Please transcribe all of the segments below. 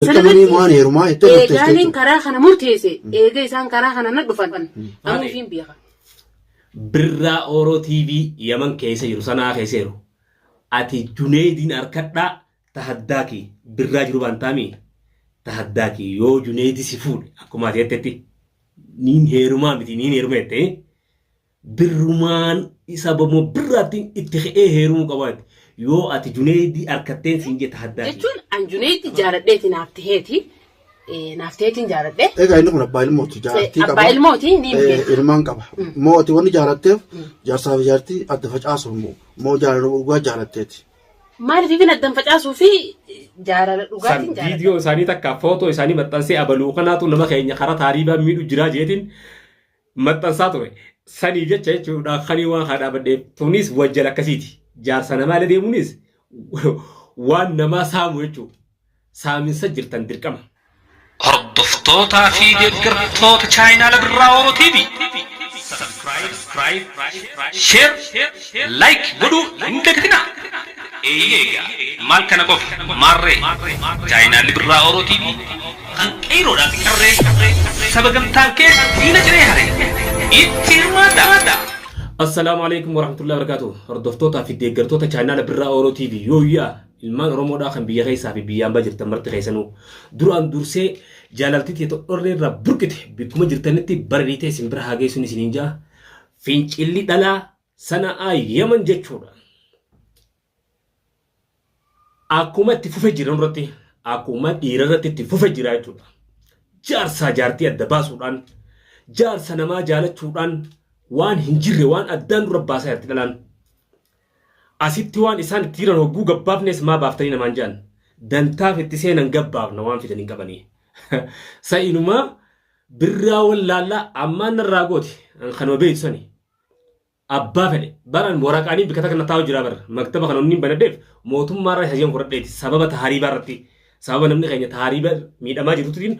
Dirqamanii Sanarratti waan heerumaa jettee murteessite eegaaniin jechuudha. karaa kana murteesse eega isaan karaa kana na dhufan anuu ifiin beeka. Birraa Oro TV Yaman keessa jiru sanaa keessa jiru. Ati Juneeydiin harkadhaa tahaddaaki birraa jiru baantaami tahaddaaki yoo Juneeydi si fuudhe akkuma ati jettetti niin heerumaa miti niin heeruma jettee Birrumaan isa bomoo birraattiin itti ka'ee heerumuu qaba jetti. Yoo ati Juneeydii arkatteen siin jette haddaa kiyya. Jechuun an Juneeydi jaaladheeti naaf taheeti. Naaf taheetiin jaaladhe. Egaa inni kun abbaa ilmooti jaartii qaba. Abbaa ilmooti ni beeka. Ilmaan qaba. Moo ati wanni jaalatteef jaarsaa fi jaartii adda facaasuuf moo moo jaalala dhugaa jaalatteeti. Maaliif ifin addan facaasuu fi jaalala San dhugaatiin jaaladha. viidiyoo isaanii takka footoo isaanii maxxansee abaluu kanaatu nama keenya karaa taariibaa miidhu jiraa jeetiin maxxansaa ture. Saniif jecha jechuudha kanii waan kana dhaabadheef tunis wajjal akkasiiti. Jaarsa namaa illee deemuunis waan namaa saamu jechuudha. Saaminsa jirtan dirqama. Hordoftootaa fi deeggartoota chaayinaala Birraa Oro TV Subscribe, Share, Like godhuu hin dagatinaa. Eeyyee egaa maal kana qofa maarree chaayinaalli Birraa Oro TV Kan qeeyroodhaa fi qarree saba gamtaan keessa diina ciree hare itti hirmaadhaa. Assalaamu alaikum warahmatullahi wabarakatuh. Hordoftootaa fi deeggartoota chaanaala Birraa Oro TV yooyyaa ilmaan Oromoodhaa kan biyya keessaa fi biyya ambaa jirtan marti keessanuu duraan dursee jaalalti tiyya xodhorree irraa burqite bikkuma jirtanitti barariitee isin bira haa geessuun isiniin jaa fincilli dhalaa sana'aa Yaman jechuudha. Akkuma itti fufe jira irratti akkuma dhiira irratti itti fufe jira jechuudha. Jaarsaa jaartii adda baasuudhaan jaarsa namaa jaalachuudhaan waan hin jirre waan addaan dura baasaa jirti dhalaan. Asitti waan isaan itti jiran hogguu gabbaafnes maa baaftanii namaan jedhan. Dantaaf itti seenan gabbaafna waan fidan hin qabanii. Sa'inumaa birraa wallaallaa ammaan narraa gooti kanuma beektu sani. Abbaa fedhe baran waraqaanii bikka takka na taa'u jira bar maktaba kana onni banadheef mootummaa irraa hayyama fudhadheeti sababa tahariibaa irratti sababa namni keenya tahariiba miidhamaa jirututiin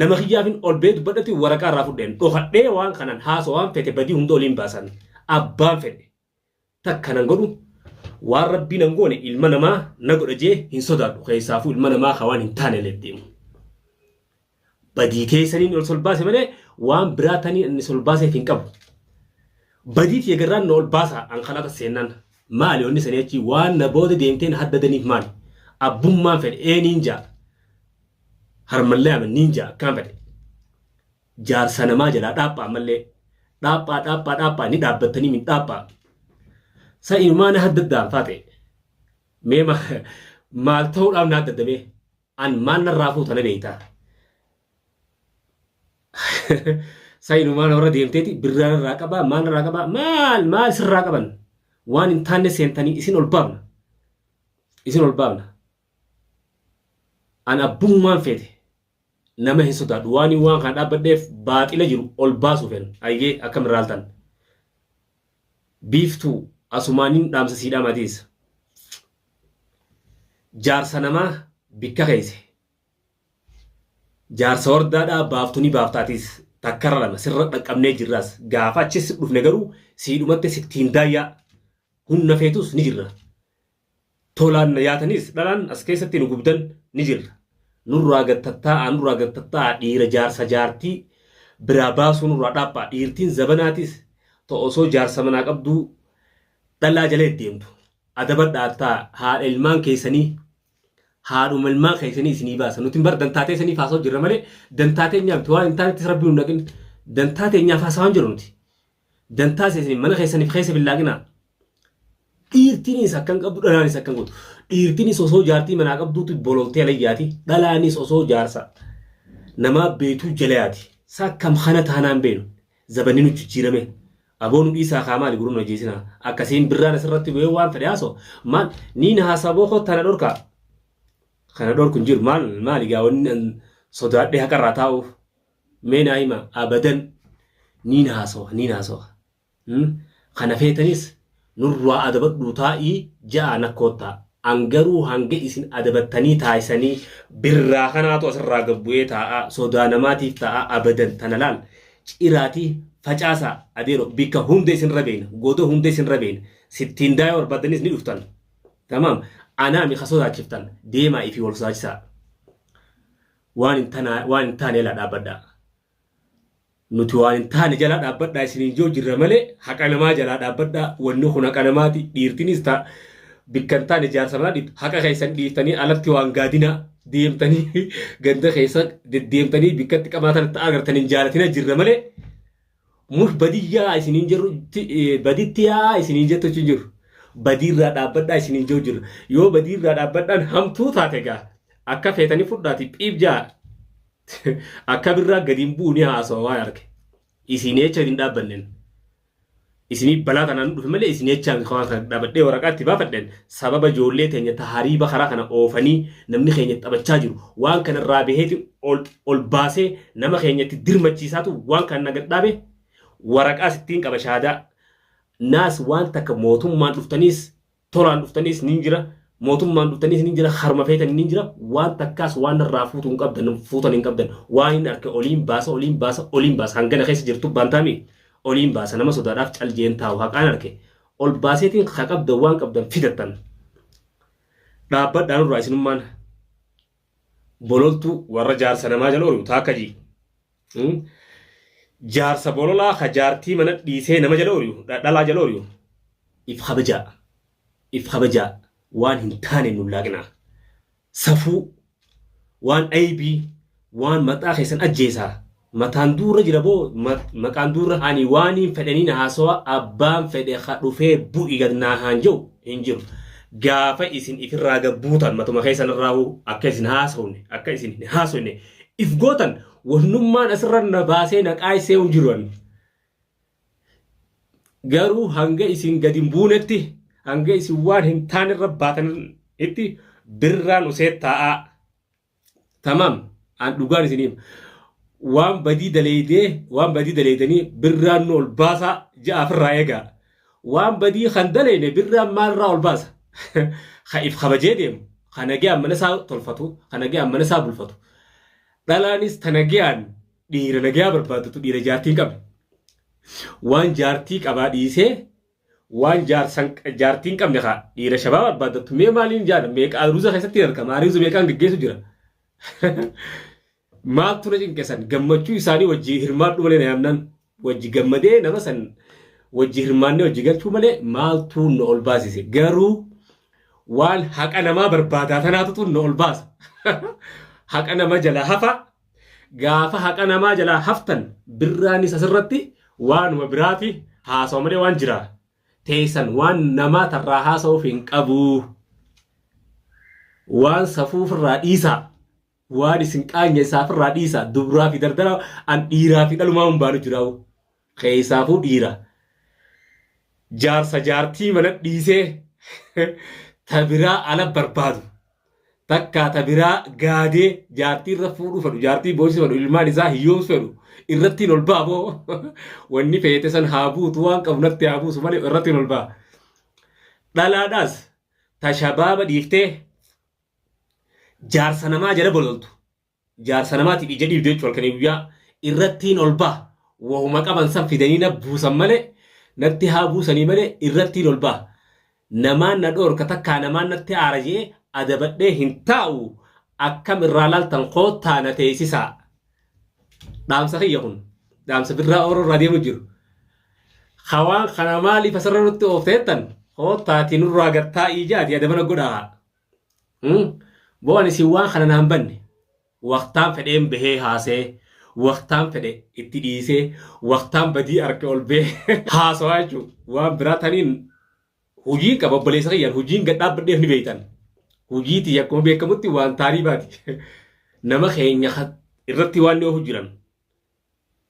nama kiyyaafin ol bee dubbadhati waraqaa irraa fudheen dhokadhee waan kanan haasoo waan fete badii hunda oliin baasan abbaan fedhe takka nan godhu waan rabbii nan goone ilma namaa na godha jee hin sodaadhu keessaafuu ilma namaa ka waan hin taane deemu. Badii teessaniin ol sol baase malee waan biraa tanii inni sol baaseef hin qabu. Badii tiyya garraan na ol baasa an kalaata seennaan. Maali onni sanii achi waan na booda deemtee na haddadaniif maali? Abbummaan fedhe ee niin jaa. Harmallee aman niin jaa akkaan fedhe. Jaarsa namaa jalaa dhaaphaa ammallee. Dhaaphaa dhaaphaa dhaaphaa ni dhaabbattanii min dhaaphaa. Sa inumaa na haddaddaan faate. Mee maal ta'uudhaaf na haddadamee? An maal narraa fuuta na beektaa? Sayinumaa namarra deemteeti birraa narraa qabaa maal narraa qabaa maal maal sirraa qaban waan hin taanne seentanii isin ol baafna. Isin ol baafna. An abbummaan feete nama hin sodaadhu waan waan kana dhaabbadheef baaxila jiru ol baasuu feen ayyee akkam irraa altan. Biiftuu asumaaniin dhaamsa siidhaa matiis. Jaarsa namaa bikka keeyse. Jaarsa wardaadhaa baaftu ni baafta atis takkarra lama sirra dhaqqabnee jirraas gaafa achis dhufne garuu sii dhumatte sittiin daayyaa humna feetus ni jirra. Tolaan na yaatanis dhalaan as keessatti nu gubdan ni jirra. Nurraa gad tattaa'aa nurraa gad tattaa'aa dhiira jaarsa jaartii biraa baasuu nurraa dhaaphaa dhiirtiin zabanaatis ta osoo jaarsa manaa qabduu dhalaa jala deddeemtu adabadhaa taa haadha ilmaan keessanii haadhuma ilmaan keessanii isinii baasa nuti bar dantaa teessaniif haasa'u jirra malee dantaa teenyaa miti waan hin taanettis rabbi nu dhaqin dantaa teenyaaf haasawaan jiru nuti dantaa keessanii mana keessaniif keessa billaaqinaa dhiirtiinis akkan qabdu dhalaanis akkan godhu dhiirtiinis osoo jaartii manaa qabduutu bololtee alayyaati dhalaanis osoo jaarsa namaa beetuu jalayaati sakkam kana taanaan beenu Zabanni nu jijjiirame. Aboo nu dhiisaa kaa maali gurra nu ajjeesinaa. Akkasiin birraan asirratti bu'ee waan fedhe haasoo. Maal niin haasaboo koo tana dhorkaa. Kana dhorku hin jiru maal maali gaa wanni an sodaadhee haqarraa taa'uuf. Mee naa hima abadan niin haasawa niin haasawa. Kana feetanis nurraa adabadhuu taa'ii ja'aa na koottaa. An garuu hanga isin adabattanii taa'isanii birraa kanaatu asirraa gad bu'ee taa'aa sodaa namaatiif taa'aa abadan tana laal ciraatii facaasaa adeero bikka hunda isinirra beeyna goda hunda isinirra beeyna sittiin daayoo barbaaddanis ni dhuftan tamaam anaa mi ka sodaachiftan deemaa ifii wal sodaachisaa. Waan hin tanaa waan hin taane jalaa dhaabbadhaa. Nuti waan hin taane jalaa dhaabbadhaa isiniin joo jirra malee haqa namaa jalaa dhaabbadhaa wanni kun haqa namaati dhiirtinis ta bikka hin taane jaarsa manaa dhiiftu haqa keessan dhiiftanii alatti waan gaadinaa deemtanii ganda keessa deddeemtanii bikkatti qabaatan itti agartan hin jaalatina jirra malee mush badiyyaa isiniin jirru baditti yaa isiniin jettu hin jiru. Badiirraa dhaabbadhaa isiniin jiru jirra. Yoo badiirraa dhaabbadhaan hamtuu taate gaa akka feetanii fudhaati phiif jaa akka birraa gadi hin bu'u ni haasawa waan arge. Isin eecha hin dhaabbanneen. Isinii balaa tanaan dhufe malee isin eechaan waan kana dhaabadhee waraqaa itti baafadheen sababa ijoollee teenya tahariiba karaa kana oofanii namni keenya taphachaa jiru waan kana irraa baheeti ol ol baasee nama keenya itti dirmachiisaatu waan kana gad dhaabe waraqaa sittiin qaba shaadaa naas waan takka mootummaan dhuftaniis tolaan dhuftaniis nin jira mootummaan dhuftaniis nin jira harma feetan nin jira waan takkaas waan irraa fuutuu hin qabdan fuutan hin qabdan waan hin arke oliin baasa oliin baasa oliin baasa hangana keessa jirtu baantaami oliin baasa nama sodaadhaaf caljeen taa'u haqaan arke ol baaseetiin ka qabdan waan qabdan fidattan dhaabbadhaan irraa isinummaan bololtuu warra jaarsa namaa jala oolu taakka jii. Jaarsa bololaa ka jaartii mana dhiisee nama jala oolu dhalaa jala oolu if kabajaa if kabajaa waan hin taane nu laaqinaa. Safuu waan aybii waan maqaa keessan ajjeesaa mataan duurra jira boo maqaan duurra ani waan hin fedhanii na haasawa abbaan fedhe ka dhufee bu'i gad naa haan jiru hin jiru. Gaafa isin ifirraa gabbuutan matuma keessan irraa akka isin haasofne akka isin hin haasofne if gootan wannummaan asirra na baasee na qaayisee hin jiru. Garuu hanga isin gadi hin buunetti hanga isin waan hin taanerra baatanitti birraan usee taa'aa. Tamaam an dhugaan isin hima. Waan badii daleeydee waan badii daleeydanii birraan nu ol baasaa ja'a ofirraa eegaa. Waan badii kan daleeyne birraan maalirraa ol baasa? Ka if kabajee deemu, ka nagayaan mana isaa tolfatu, ka nagayaan mana isaa bulfatu. Dhalaanis ta nagayaan dhiira nagayaa barbaaddatu dhiira jaartii hin qabne. Waan jaartii qabaa dhiisee waan jaarsan jaartii hin qabne kaa dhiira shabaa barbaaddattu mee maaliin jaara meeqa aruuza keessatti hin argama aruuza meeqaan geggeessu jira. Maaltu na cinqesan gammachuu isaanii wajji hirmaadhu malee na yaamnaan wajji gammadee nama san wajji hirmaannee wajji galchuu malee maaltu na ol baasise garuu waan haqa namaa barbaadaa tanaatutu na ol baasa. Haqa nama jala hafa gaafa haqa namaa jalaa haftan birraanis asirratti waanuma biraati haasawa malee waan jira teessan waan namaa tarraa haasa'uuf hin qabu. Waan safuufirraa dhiisaa. Waan isin qaanya isaafirraa dhiisaa. Dubraa fi dardara an dhiiraa fi dhalumaa hin baanu jiraa'u. Keessaafuu dhiira. Jaarsa jaartii mana dhiisee ta biraa ala barbaadu. Takkaa ta biraa gaadee jaartii irra fuudhuu fedhu jaartii boosisuu fedhu ilmaan isaa hiyyoomsuu fedhu irrattiin ol ba'a boo wanni feete san haa buutu waan qabu natti haa buusu malee irrattiin ol ba'a. Dhalaadhaas ta shabaaba dhiiftee jaarsa namaa jala bololtu jaarsa namaatiif ija dhiibdu jechuudha halkanii guyyaa irrattiin ol ba'a wahuma qaban san fidanii na buusan malee natti haa buusanii malee irrattiin ol ba'a namaan na dhoorka takkaa namaan natti aara jee adabadhee hin taa'u akkam irraa laaltan koottaa na teessisaa dhaamsa kiyya kun dhaamsa birraa ooroo irraa deemu jiru hawaan kana maaliif asirra nutti oofteettan koottaatii nurraa gattaa'ii jaati adabana godhaa. Boo ani isin waan kana naan banne waqtaan fedheen bahee haasee waqtaan fedhe itti dhiisee waqtaan badii arke ol bahee haasawaa jechuun waan biraa taniin hojii qaba obboleessa kiyyaan hojiin gad dhaabbadheef ni beektan. Hojii tiyya akkuma beekamutti waan taarii baati. Nama keenya irratti waan ni oofu jiran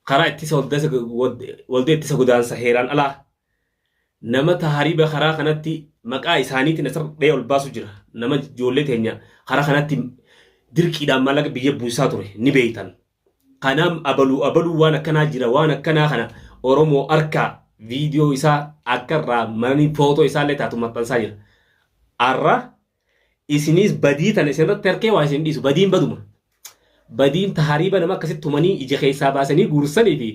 karaa ittisa waldaa ittisa godaansa heeraan alaa nama tahariiba karaa kanatti maqaa isaaniitiin asirra dhahee ol baasu jira. Nama ijoollee teenya karaa kanatti dirqiidhaan maallaqa biyya buusaa ture ni beektan. Kanaaf abaluu abaluu waan akkanaa jira waan akkanaa kana Oromoo harkaa viidiyoo isaa akka irraa mananii footoo isaallee taatu maxxansaa jira. Har'a Isiniis badii tana isinirratti harkee waa isin dhiisu badiin baduma. Badiin tahariiba nama akkasitti tumanii ija keessaa baasanii guursanii fi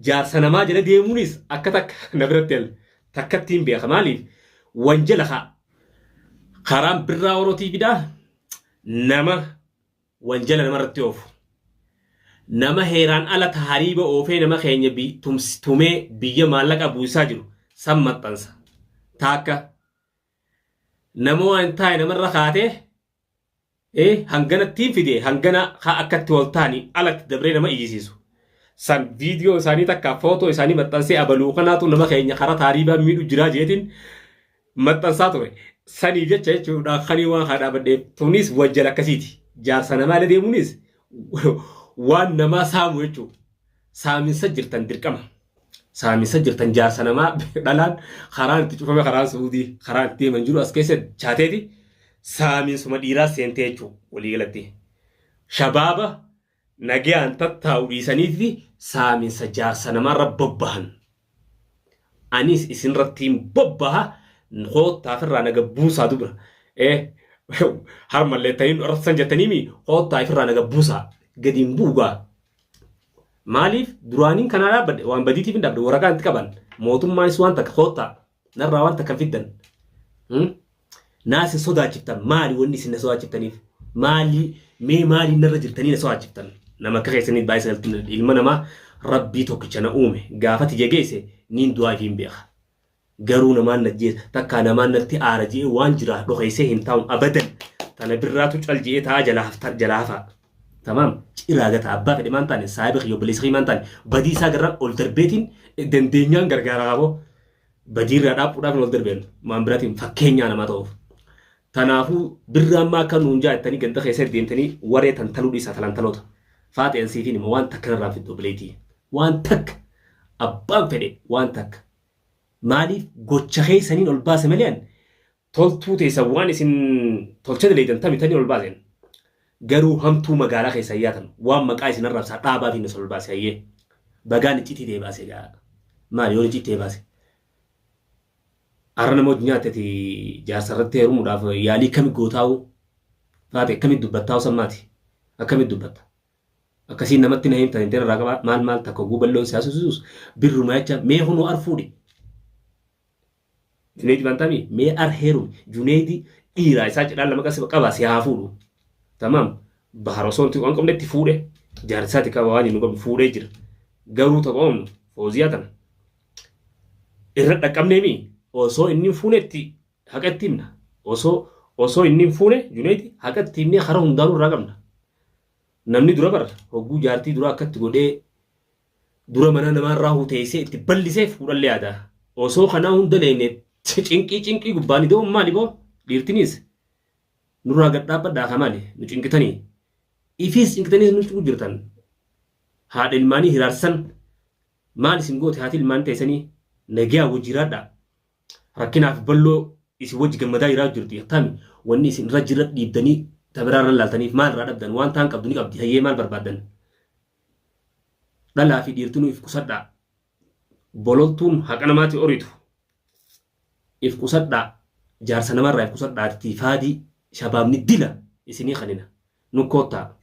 jaarsa namaa jala deemuunis akka takka na biratti al takkattiin beeka maaliif wanjala kaa karaan birraa orootii fidaa nama Wanjala namarratti oofu. Nama heeraan ala tahariiba oofee nama keenya tumee biyya maallaqa buusaa jiru san maxxansa. Taakka nama waan taa'e namarra kaatee hanganattiin fide hangana haa akkatti wal ta'anii alatti dabree nama iyyisiisu. San viidiyoo isaanii takka footoo isaanii maxxansee abaluu kanaatu nama keenya karaa taariibaa miidhu jiraa jeetiin maxxansaa ture. Saniif jecha jechuudha kanii waan haa dhaabadheef tunis wajjala akkasiiti. Jaarsa namaa deemuunis waan namaa saamu jechuudha. Saaminsa jirtan dirqama. Saaminsa jirtan jaarsa namaa dhalaan karaan itti cufame karaan Suudii karaan itti deeman jiru as keessa chaateeti saaminsuma dhiiraa seentee jechuudha waliigalatti. Shabaaba nagayaan tattaa'u dhiisaniiti saaminsa jaarsa namaarra bobbahan. Anis isinirrattiin bobbaha koottaafirraa naga buusaa dubra. Harmallee ta'in rabsan jettaniimi koottaa ifirraa naga buusaa gadiin buugaa. Maaliif duraaniin kanaa dhaabbadhe waan badiitiif hin dhaabde waraqaa itti qaban mootummaanis waan takka koottaa narraa waan takka fiddan. Naas hin sodaachiftan maali wanni isin na sodaachiftaniif maali mee maali narra jirtanii na sodaachiftan nama akka keessanii baay'ee sagaltiin ilma namaa rabbii tokkicha na uume gaafa tiyya geesse niin du'aa ifiin beeka. Garuu namaan na jeessa takkaa namaan natti aara je'ee waan jira dhokeessee hin taa'u abadan tana birraatu cal je'ee taa'aa jalaa hafaa. Tamaam ciraa gata abbaa fedhe maan taane saahiba kiyya obboleessa kiyya maan taane badii isaa garraan ol darbeetiin dandeenyaan gargaara qaboo badiirraa dhaaphuudhaaf ol darbeen waan biraatiin fakkeenyaa namaa ta'uuf. Tanaafuu birraan maa akka nuun jaattanii ganda keessa deemtanii waree tantaluu dhiisaa talantaloota. Faaxeen siifiin immoo waan takka narraa fiddu obboleettii. Waan takka abbaan fedhe waan takka. Maaliif gocha keessaniin ol baase malee toltuu teessan waan isin tolcha daleeydan tamitanii ol baaseen. Garuu hamtuu magaalaa keessa yaatan waan maqaa isin arrabsaa dhaabaa fi ol baase hayyee. Bagaan iccitii ta'e baase gaa. Maali yoo iccitii ta'e baase? Har'a nama hojii nyaateeti jaarsa irratti heerumuudhaaf yaalii akkami gootaa'u faate akkamitti dubbattaa'u sammaati akkamitti dubbatta. Akkasiin namatti na himtan hin irraa qabaa maal maal takka guballoon siyaasisuus birruma jecha mee kunoo arfuudhi. Juneedi Bantami mee ar heerumi Juneedi dhiiraa isaa cidhaan lama qasba qaba si haa fuudhu. Tamaam bahar osoo nuti waan qabnetti fuudhe jaarsaati qaba waan hin qabnu fuudhee jira. Garuu tokko qabnu fooziyaa tana irra dhaqqabneemi osoo inni hin fuunetti haqa itti himna. Osoo inni hin fuune Juneedi haqa itti himnee karaa hundaanuu irraa qabna. Namni dura bara hogguu jaartii dura akkatti godhee dura mana namaarraa huteessee itti bal'isee fuudhallee aadaa. Osoo kanaa hunda leenne cinqii cinqii gubbaan idoo maali boo dhiirtinis nurraa gad dhaabbadhaa kaa maali nu cinqitanii. Ifiis cinqitanii nu cinqu jirtan. Haadha ilmaanii hiraarsan maal isin goote haati ilmaanii teessanii nagaa wajji jiraadhaa. Rakkinaaf balloo isin wajji gammadaa jiraa jirti. Tami wanni isin irra jira dhiibdanii tabiraa irra laaltaniif maal irraa dhabdan waan taan qabdu ni qabdi hayyee maal barbaaddan. Dhalaa fi dhiirtinuu if qusadhaa. Bololtuun haqa namaati oritu. If qusadhaa. Jaarsa namarraa if qusadhaa faadii shabaabni dila isinii kanina. Nu koottaa.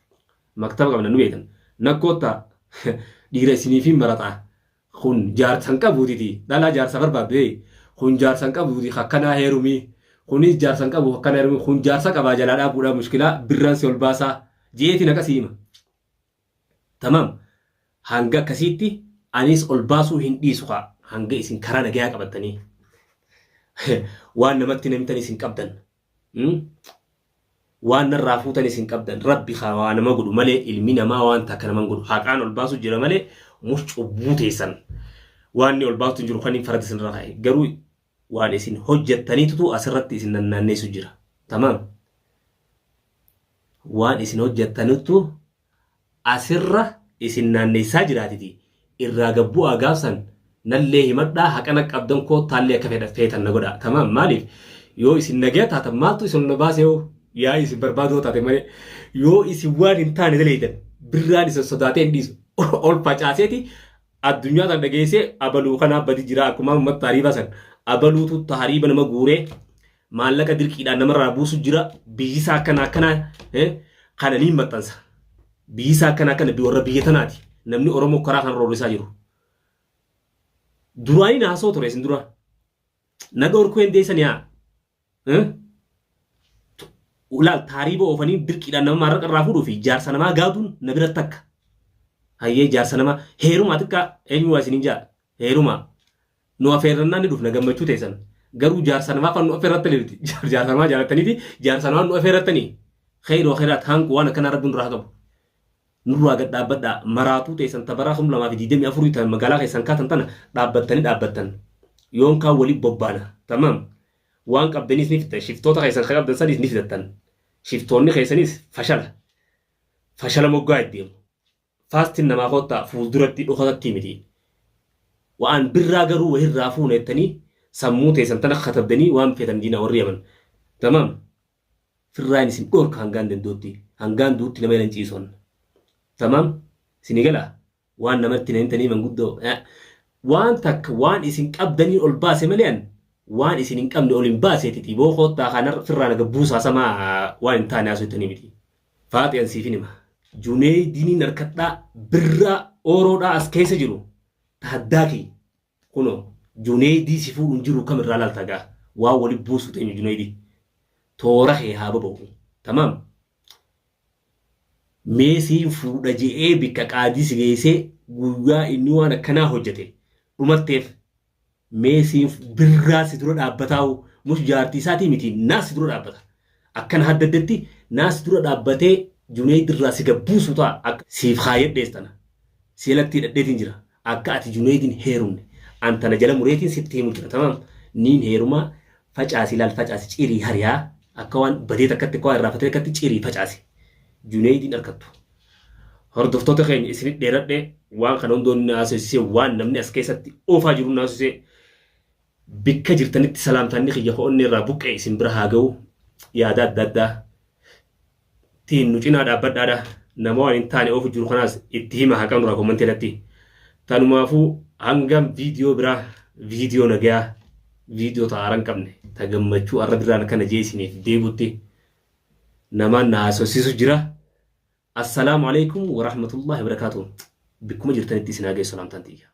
Maktaba qabna nu beektan. Na koottaa dhiira isiniif hin maraxaa. Kun jaarsa hin qabuutiti. Dhalaa jaarsa barbaaddu. Kun jaarsa hin qabuuti akkanaa heerumii. Kunis jaarsa hin qabu akkanaa heerumii. Kun jaarsa qabaa jalaa dhaabuudhaa mushkilaa birraan si ol baasaa. Jeetiin akkasii hima. Tamaam. Hanga akkasiitti anis ol baasuu hin dhiisu kaa. Hanga isin karaa nagayaa qabattanii. Waan namatti namtan isin qabdan. Waan narraa fuutan isin qabdan. Rabbi kaa waa nama godhu malee ilmi namaa waan takka naman godhu. Haqaan ol baasu jira malee mus cubbuu teessan. Waan inni ol baastu hin jiru kan hin farada isin irra kaa'e. Garuu waan isin hojjettaniitutu asirratti isin nannaanneessu jira. Tamaam. Waan isin hojjettanitu asirra isin naanneessaa jiraatiti irraa gabbu'aa gaafsan nallee himadhaa haqana qabdan koottaallee akka fedha feetan na godhaa. Tamaam maaliif yoo isin nagaya taatan maaltu isin na baasee hoo yaa isin barbaadoo taate malee yoo isin waan hin taane daleeytan birraan isin sodaatee hin dhiisu ol facaaseeti addunyaa tan dhageessee abaluu kanaa badi jira akkuma uummata tahriibaa san abaluutu tahriiba nama guuree maallaqa dirqiidhaan namarraa buusu jira biyyisaa akkana akkanaa kana niin maxxansa biyyisaa akkana akkana warra biyya tanaati namni Oromoo karaa kan roorrisaa jiru. Duraanii na haasoo ture isin dura na dhoorkuu hin deessan yaa. Laal taariiba oofanii dirqiidhaan nama maarraqa irraa fuudhuu fi jaarsa namaa gaaduun na bira takka. Hayyee jaarsa namaa heerumaa xiqqaa eenyu waa isiniin jaa heerumaa. Nu afeerrannaan ni dhufna gammachuu teessan. Garuu jaarsa namaa fan nu afeerrattanii miti. Jaarsa namaa jaalattaniiti jaarsa namaa nu afeerrattanii. Kheyroo kheyraat hanqu waan akkanaa rabbi nurraa haa qabu. Nurraa gad dhaabbadhaa. Maraatuu teessan ta bara 2024 ta magaalaa keessan kaatan tana dhaabbattanii dhaabbattan. Yoon kaan wali bobbaana. Tamaam. Waan qabdaniis ni fixxan. Shiftoota keessan ka qabdan saniis ni fidattan. Shiftoonni keessanis fashala. Fashala moggaa itti deemu. Faastin namaa koottaa fuulduratti dhokatatti miti. Waan birraa garuu wahirraa fuuna jettanii sammuu teessan tana katabdanii waan feetan diinaa warri Yaman. Tamaam. Firraan isin dhorka hangaan dandootti. Hangaan duutti nama hin ciison. Tamaam. Isinii galaa? Waan namatti hin hintanii manguddoo. Waan takka waan isin qabdanii ol baase malee an waan isin hin qabne ol hin baaseetiti. Boo koottaa kanar firraa naga buusaa samaa waan hin taane haasoftanii miti. Faaxi an siifin hima. Juneeydiniin harkadhaa birraa ooroodhaa as keessa jiru tahaddaa kiyya. Kunoo Juneeydii si fuudhu hin jiru kam irraa laalta gaa waan wali buusu teenyu Juneeydii. Toora kee haa baba'u. Tamaam. Mee siin fuudha je'ee bikka qaadii si geessee guyyaa inni waan akkanaa hojjete dhumatteef mee siin birraa si dura dhaabbataa'u mus jaartii isaatii miti naa si dura dhaabbata. Akkana haddaddetti naa si dura dhaabbatee Juneeydi irraa si gabbuusu ta'a akka siif kaayyadhees tana. Si jalatti hidhadheetiin jira. Akka ati Juneeydin heerumne an tana jala mureetiin sitti himu jira tamaam niin heerumaa facaasi laal facaasi cirii hariyaa akka waan badee takkatti akka waan irraafatee takkatti cirii facaasi Juneeydin arkattu. Hordoftoota keenya isinit dheeradhe waan kana hundoon na haasofsisee waan namni as keessatti oofaa jiru na haasofsisee bikka jirtanitti salaamtaanni kiyya ho'onnee irraa buqqee isin bira haa ga'u yaada adda addaa tiin nu cinaa dhaabbadhaadha. Nama waan hin taane oofu jiru kanaas itti hima haqa nurraa kommantii irratti. Tanumaafuu hangam viidiyoo biraa viidiyoo nagayaa viidiyoo ta aara hin qabne ta gammachuu arra birraan akkana jee isiniif deebutti namaan na haasofsiisu jira. Assalaamu alaikum warahmatullahi wabarakaatuh. Bikkuma jirtanitti isin haa geessu salaamtaan tiyya.